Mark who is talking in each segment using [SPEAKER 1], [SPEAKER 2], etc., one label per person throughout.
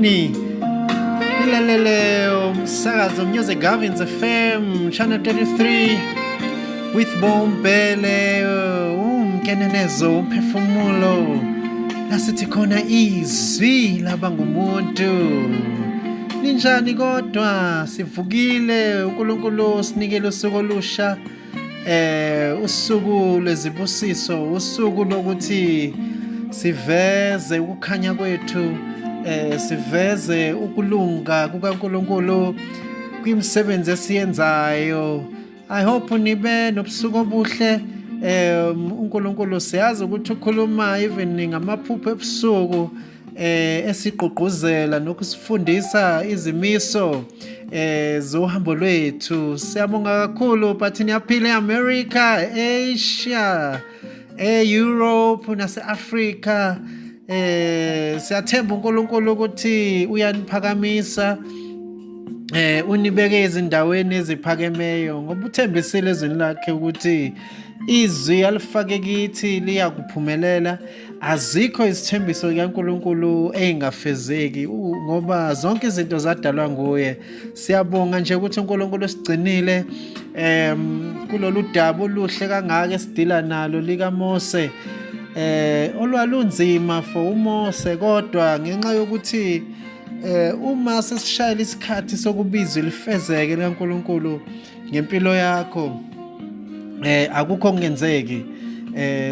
[SPEAKER 1] Ekuseni nilalele umsakazo Music Governs FM Channel 33 with Bombele, umkenenezo umphefumulo, lasithi khona izwi laba ngumuntu. Ninjani kodwa? Sivukile, uNkulunkulu sinikele usuku olusha, usuku lwezibusiso, usuku lokuthi siveze ukukhanya kwethu, siveze ukulunga kukaNkulunkulu kwimisebenzi esiyenzayo. I hope nibe nobusuku obuhle. UNkulunkulu siyazi ukuthi ukhuluma even ngamaphupho ebusuku, esigqugquzela nokusifundisa izimiso zohambo lwethu. Siyabonga kakhulu, but niyaphila eAmerica, Asia, eEurope naseAfrica. Siyathemba uNkulunkulu ukuthi uyaniphakamisa, unibeke ezindaweni eziphakemeyo, ngoba uthembisile ezwini lakhe ukuthi izwi alifake kithi liyakuphumelela. Azikho izithembiso kaNkulunkulu ey'ngafezeki, ngoba zonke izinto zadalwa nguye. Siyabonga nje ukuthi uNkulunkulu sigcinile kulolu daba oluhle kangaka esidila nalo likaMose, olwalunzima for uMose, kodwa ngenxa yokuthi uma sesishayela isikhathi sokubizwa lifezeke likaNkulunkulu ngempilo yakho, akukho kungenzeki.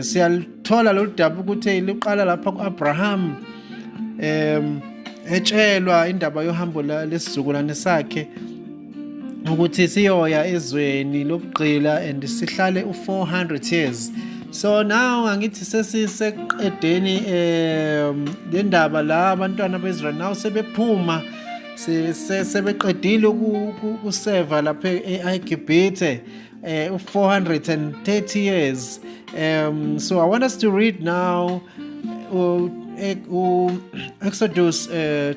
[SPEAKER 1] Siyalithola lolu daba ukuthi luqala lapha kuAbraham, etshelwa indaba yohambo lesizukulwane sakhe ukuthi siyoya ezweni lobugqila and sihlale u400 years. So now angithi sesiseqedeni le ndaba la abantwana beIsrael now sebephuma, sebeqedile ukuseva lapha eGibhithe 430 years. So I want us to read now Exodus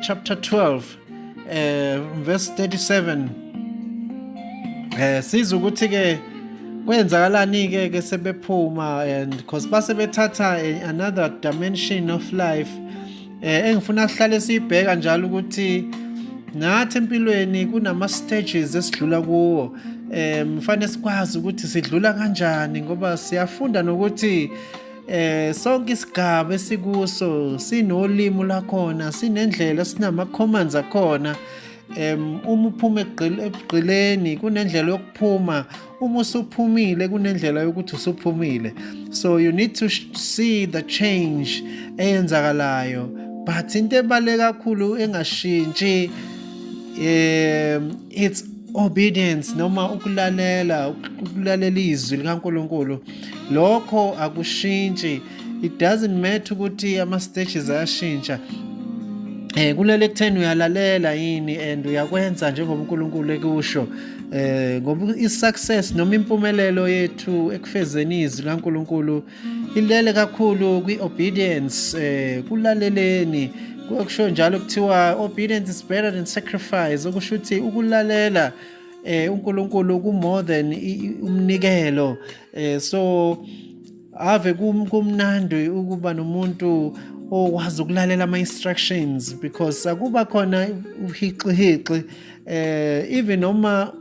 [SPEAKER 1] chapter 12, verse 37. Sizwe ukuthi ke kwenzakalani ke ke sebephuma, and because base bethatha another dimension of life engifuna sihlale siyibheka njalo, ukuthi nathi empilweni kunama stages esidlula kuwo. Mfanele sikwazi ukuthi sidlula kanjani, ngoba siyafunda nokuthi sonke isigaba esikuso sinolimi lakhona, sinendlela, sinama commands akhona. Uma uphuma ebugqileni kunendlela yokuphuma, uma usuphumile kunendlela yokuthi usuphumile. So you need to see the change eyenzakalayo, but into ebaluleke kakhulu engashintshi, it's obedience noma ukulalela, ukulalela izwi likaNkulunkulu. Lokho akushintshi. It doesn't matter ukuthi ama stages ayashintsha, kulele ekutheni uyalalela yini and uyakwenza njengoba uNkulunkulu ekusho, ngoba i-success noma impumelelo yethu ekufezeni izwi likaNkulunkulu ilele kakhulu kwi-obedience, kulaleleni. Kusho njalo kuthiwa obedience is better than sacrifice, okusho ukuthi ukulalela uNkulunkulu ku more than umnikelo. So ave kumnandi ukuba nomuntu okwazi ukulalela ama instructions, because akuba khona uhiqi hiqi, even noma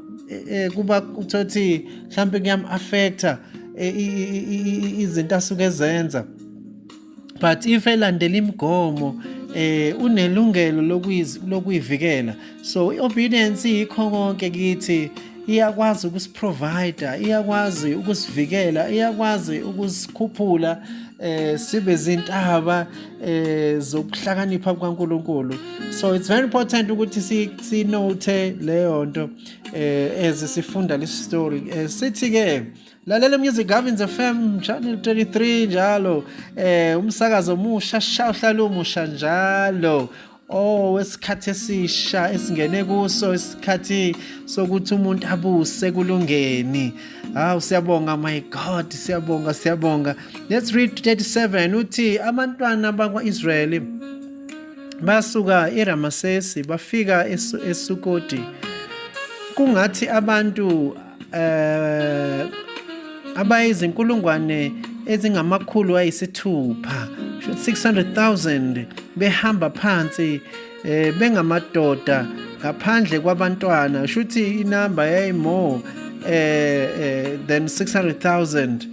[SPEAKER 1] kuba uthothi mhlambe kuyam affecta izinto asuke ezenza, but if elandela imigomo, unelungelo lokuyivikela. So i-obedience yikho konke kithi, iyakwazi ukusiprovide, iyakwazi ukusivikela, iyakwazi ukusikhuphula sibe izintaba zokuhlakanipha kukaNkulunkulu. So it's very important ukuthi si note leyo nto as sifunda lesi story. Sithi ke lalela Music Governs FM Channel 33 njalo, umsakazo omusha sha, uhlala umusha njalo. Oh, wesikhathi esisha esingene kuso, isikhathi sokuthi umuntu abuse kulungeni. Hawu, siyabonga, my God, siyabonga, siyabonga. Let's read 37. Uthi abantwana bakwa-Israyeli basuka eRamasesi bafika eSukoti, kungathi abantu abayizinkulungwane ezingamakhulu ayisithupha, 600,000, behamba phansi. Bengamadoda ngaphandle kwabantwana, shuthi inamba yayimore than 600,000,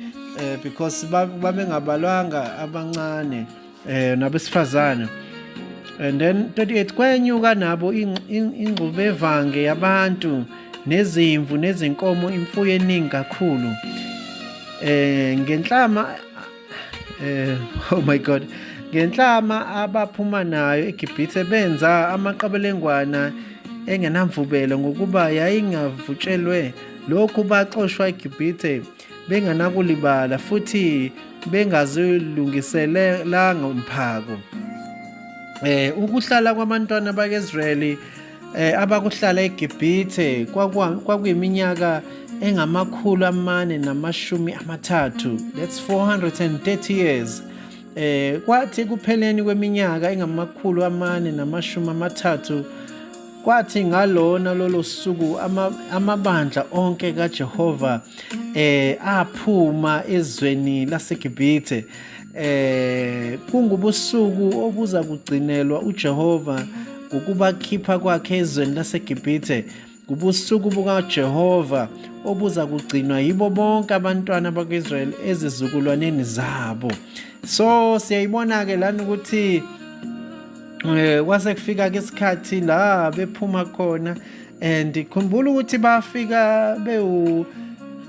[SPEAKER 1] because babengabalwanga abancane nabesifazane. And then 38, kwenyuka nabo ingxubevange yabantu nezimvu nezinkomo, imfuyo eningi kakhulu. Ngenhlama, oh my God, ngenhlama abaphuma nayo eGibhithe benza amaqebelengwana engenamvubelo, ngokuba yayingavutshelwe. Lokhu baxoshwa eGibhithe benganakulibala futhi bengazilungiselelanga umphako. Ukuhlala kwabantwana bakIsrayeli abakuhlala eGibhithe kwakuyiminyaka engama-430, that's 430 years. Kwathi kupheleni kweminyaka engama-430, kwathi ngalona lolo suku amabandla onke kaJehova aphuma ezweni laseGibhithe. Kungubusuku obuza kugcinelwa uJehova ngokubakhipha kwakhe ezweni laseGibhithe, kubusuku bukaJehova obuza kugcinwa yibo bonke abantwana bakwaIsrael ezizukulwaneni zabo. So siyayibona ke lana ukuthi kwase kufika ke isikhathi la bephuma khona, and khumbula ukuthi bafika bewu, I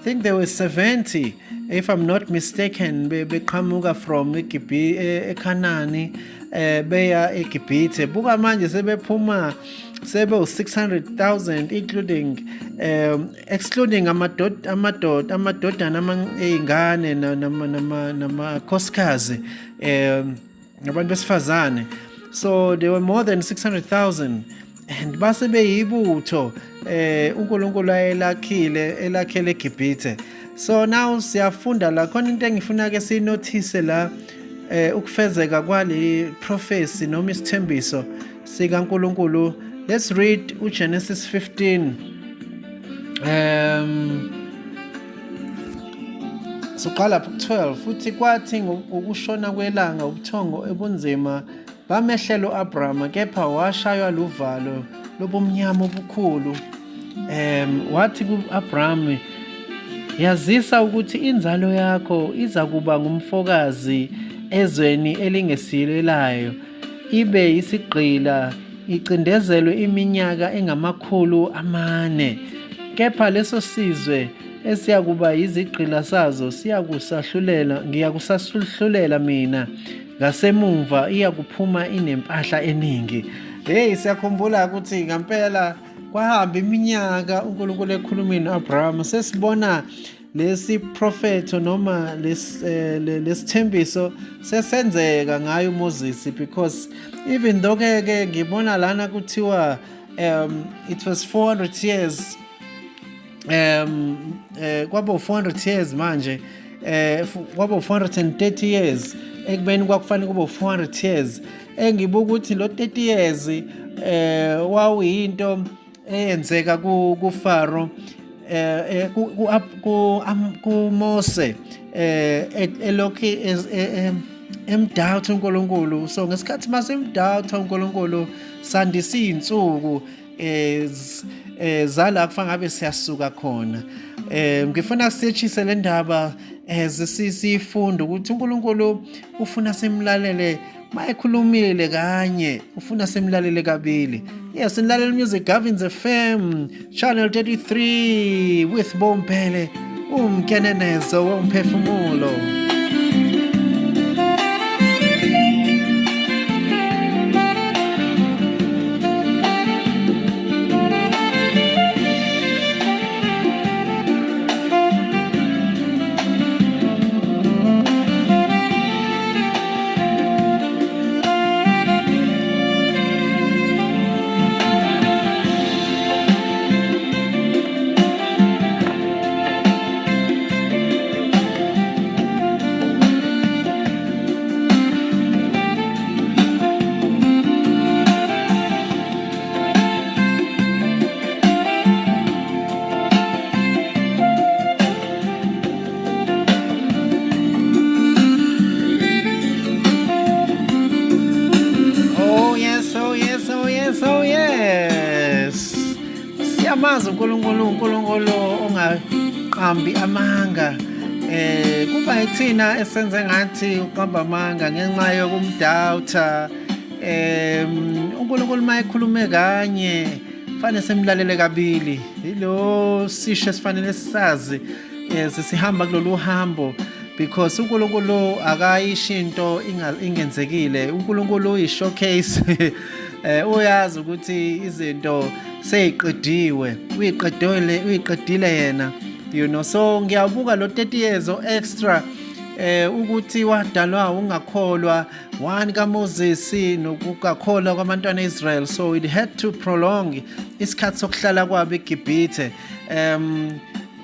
[SPEAKER 1] think there were 70 if I'm not mistaken, beqhamuka from eKhanani beya eGibhithe. Buka manje sebephuma sebe u-600,000, including excluding amadodana, ey'ngane, namakhosikazi, nabantu besifazane. So there were more than 600,000 and base beyibutho uNkulunkulu ayelakhile elakhele eGibhithe. So now siyafunda la khona into engifuna ke sinothise la, ukufezeka kwale prophecy noma isithembiso sikaNkulunkulu. Let's read uGenesis 15. Siqala ku-12. Futhi kwathi ngokushona kwelanga ubuthongo ebunzima bamehlela u-Abrahama, kepha washaywa luvalo lobumnyama obukhulu. Wathi ku-Abraham, yazisa ukuthi inzalo yakho iza kuba ngumfokazi ezweni elingesilelayo, ibe isigqila, icindezelwe iminyaka engama-400. Kepha leso sizwe esiyakuba yizigqila sazo siyakusahlulela, ngiyakusahlulela mina ngasemumva, iyakuphuma inempahla eningi. Hey, siyakhumbula ukuthi ngempela kwahamba iminyaka uNkulunkulu ekhulumeni noAbraham. Sesibona lesi prophetho noma lesithembiso sesenzeka ngayo uMoses, because even though ke ngibona lana kuthiwa it was 400 years, kwabo 400 years manje, kwabo 430 years ekubeni kwakufanele kube 400 years. Engibuka ukuthi lo 30 years wawuyinto eyenzeka ku Pharaoh, ku Mose, elokhu emdoubta uNkulunkulu. So ngesikhathi masemdoubta uNkulunkulu, sandisa izinsuku zala kufanele ngabe siyasuka khona. Ngifuna sitshise le ndaba sisifunda ukuthi uNkulunkulu ufuna simlalele. Mayekhulumile kanye, ufuna simlalele kabili. Yes, nilalela Music Governs FM channel 33 with Bombele, umkenenezo womphefumulo. Siyamazi uNkulunkulu, uNkulunkulu ongaqambi amanga. Kuba ithina esenze ngathi uqamba amanga ngenxa yokumdoubta. UNkulunkulu mayekhulume kanye fanele simlalele kabili. Ilo sisho esifanele sisazi sisihamba kulolu hambo, because uNkulunkulu akayisho into ingenzekile. UNkulunkulu uyi-showcase, uyazi ukuthi izinto seyiqediwe, uyiqedile, uyiqedile yena. So ngiyabuka lo 30 years o extra ukuthi wadalwa ungakholwa one kaMoses nokungakholwa kwabantwana Israel, so it had to prolong isikhathi sokuhlala kwabo eGibhithe,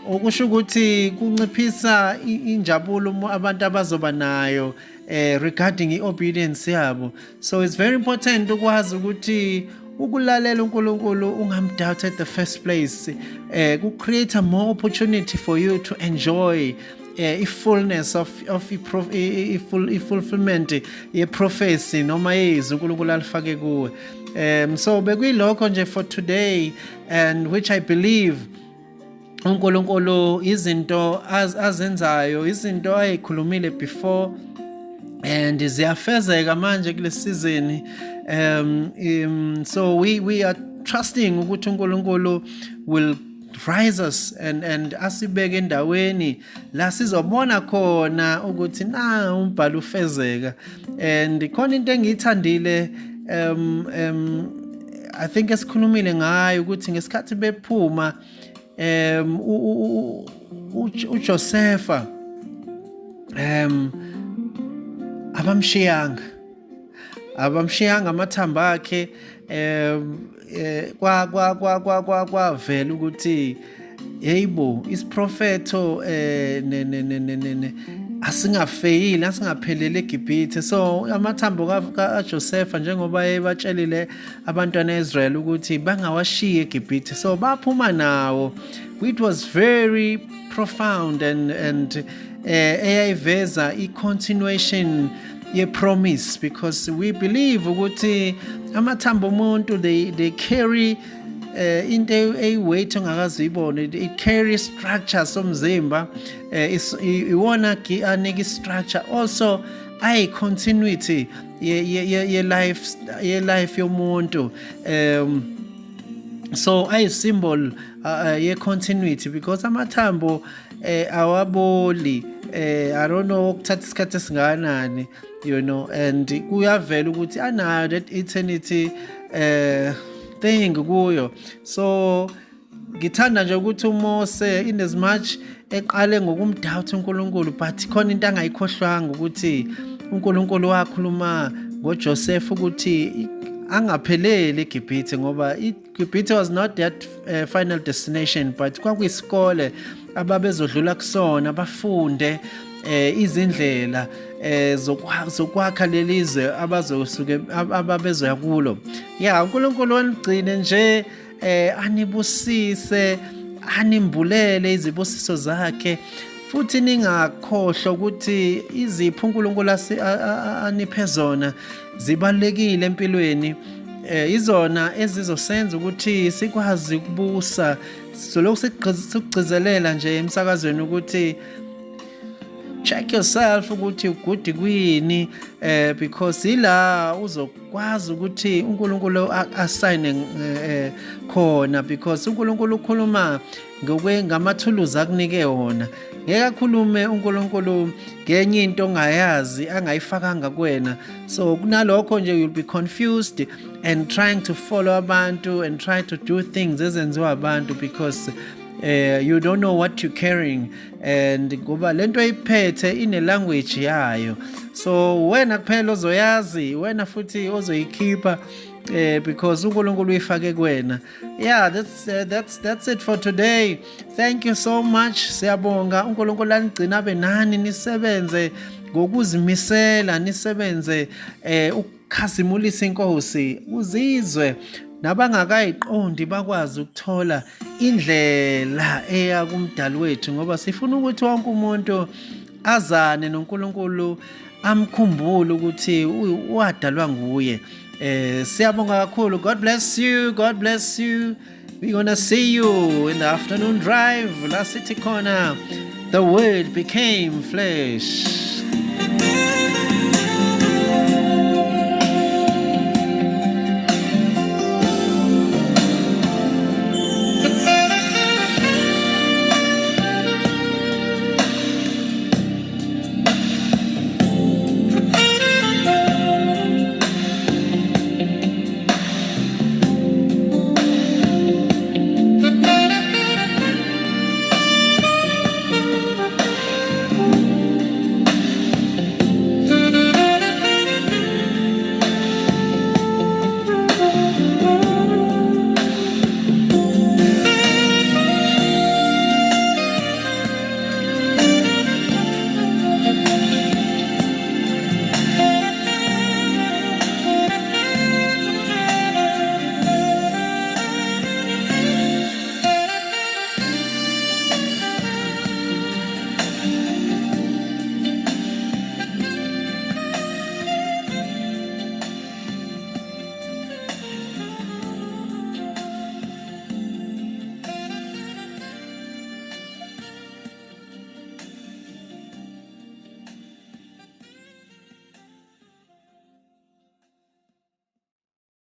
[SPEAKER 1] okusho ukuthi kunciphisa injabulo abantu abazoba nayo regarding i-obedience yabo. So it's very important ukwazi ukuthi ukulalela uNkulunkulu, ungamdoubt at the first place, ku create more opportunity for you to enjoy i-fullness of i-fulfillment ye-prophecy noma yezwi uNkulunkulu alifake kuwe. So bekuyilokho nje for today, and which I believe uNkulunkulu izinto azenzayo, izinto ayikhulumile before and ziyafezeka manje kule season. So we are trusting ukuthi uNkulunkulu will rise us and asibeke endaweni la sizobona khona ukuthi na umbhalo ufezeka. And khona into engiyithandile, um um I think esikhulumile ngayo, ukuthi ngesikhathi bephuma uJosepha abamshiyanga amathambo akhe, kwa kwa kwa kwa kwa kwavela ukuthi heyibo, isiprofetho ne ne ne ne ne asingafeyili, asingapheleli eGibhithe. So amathambo kaJosepha, njengoba ebatshelile abantwana eIsrael ukuthi bangawashiyi eGibhithe, so baphuma nawo. It was very profound and eyayiveza i-continuation ye-promise, because we believe ukuthi amathambo omuntu, they carry into eyi-weight ongakaze uyibone. It carry structure somzimba, iwona anika i-structure, also ayi-continuity ye-life yomuntu. So ayi-symbol ye-continuity because amathambo awaboli. I don't know ukuthatha isikhathi esingakanani, and kuyavela ukuthi anayo that eternity thing kuyo. So ngithanda nje ukuthi uMose, in as much eqale ngokumdoubt uNkulunkulu, but khona into angayikhohlwanga, ukuthi uNkulunkulu wakhuluma ngoJoseph ukuthi angapheleli eGibhithe, ngoba iGibhithe was not that final destination, but kwakuyisikole ababezodlula kusona bafunde izindlela zokwakha lelizwe abazosuke ababezoya kulo. Yeah, uNkulunkulu wanigcine nje, anibusise, animbulele izibusiso zakhe, futhi ningakhohlwa ukuthi izipho uNkulunkulu aniphe zona zibalulekile empilweni, izona ezizosenza ukuthi sikwazi ukubusa. Solokhu sikugcizelela nje emsakazweni ukuthi check yourself ukuthi u-good kwini, because ila uzokwazi ukuthi uNkulunkulu asayine khona, because uNkulunkulu ukhuluma ngokwe ngamathuluzi akunike wona. Ngeke akhulume uNkulunkulu ngenye into ongayazi angayifakanga kuwena. So kunalokho nje you'll be confused and trying to follow abantu and try to do things ezenziwa abantu, because you don't know what you're carrying, and ngoba lento oyiphethe ine language yayo, so wena kuphela ozoyazi, wena futhi ozoyikhipha, because uNkulunkulu uyifake kuwena. Yeah, that's it for today. Thank you so much, siyabonga. uNkulunkulu anigcina, abe nani, nisebenze ngokuzimisela, nisebenze ukukhazimulisa inkosi, uzizwe nabangakayiqondi bakwazi ukuthola indlela eya kumdali wethu, ngoba sifuna ukuthi wonke umuntu azane noNkulunkulu, amkhumbule ukuthi wadalwa nguye. Siyabonga kakhulu. God bless you, God bless you. We're gonna see you in the afternoon drive. La sithi khona, the word became flesh.